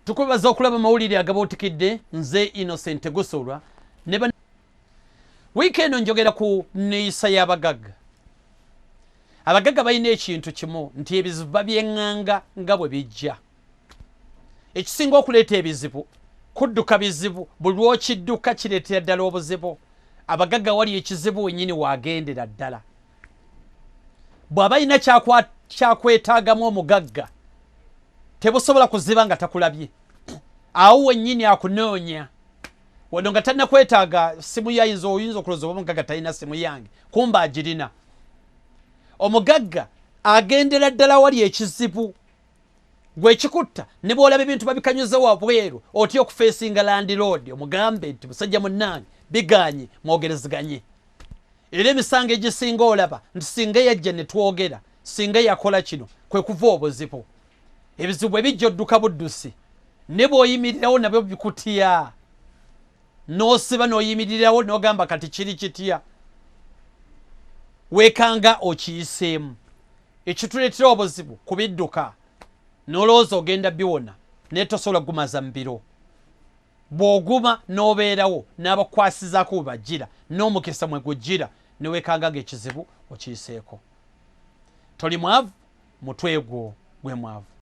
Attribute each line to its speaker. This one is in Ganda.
Speaker 1: Tukwebaza okulaba amawulire agabuutikidde. Nze Innocent Gusulwa ne wiiki eno njogera ku neeyisa y'abagagga. Abagagga balina ekintu kimu nti ebizibu babyeŋŋanga nga bwe bijja. Ekisinga okuleeta ebizibu kudduka bizibu, buli lwokidduka kireetera ddala obuzibu. Abagagga wali ekizibu wennyini waagendera ddala. Bw'aba alina kyakwetaagamu omugagga tebusobola kuziba nga takulabye, awo wennyini akunoonya wano nga tannakwetaaga. Simu yayinza oyinza okulowooza oba omugagga talina simu yange, kumba agirina. Omugagga agendera ddala wali ekizibu gwekikutta. Ne bwolaba ebintu babikanyuza wabweru, otya okufeesinga landlord omugambe nti musajja munnange biganye, mwogerezeganye. Era emisango egisinga olaba nti singa yajja ne twogera, singa yakola kino, kwe kuva obuzibu. Ebizibu bwe bijja odduka buddusi, ne bw'oyimirirawo nabyo bikutya, n'osiba n'oyimirirawo n'ogamba kati kiri kitya, weekanga okiyiseemu. Ekituleetera obuzibu kubidduka, n'olowooza ogenda biwona, naye tosobola kugumaza mu biro. Bw'oguma n'obeerawo n'abakwasizaako bwe bajjira n'omukisa mwe gujjira, newekanga ng'ekizibu okiyiseeko. Toli mwavu, mutwe gwo gwe mwavu.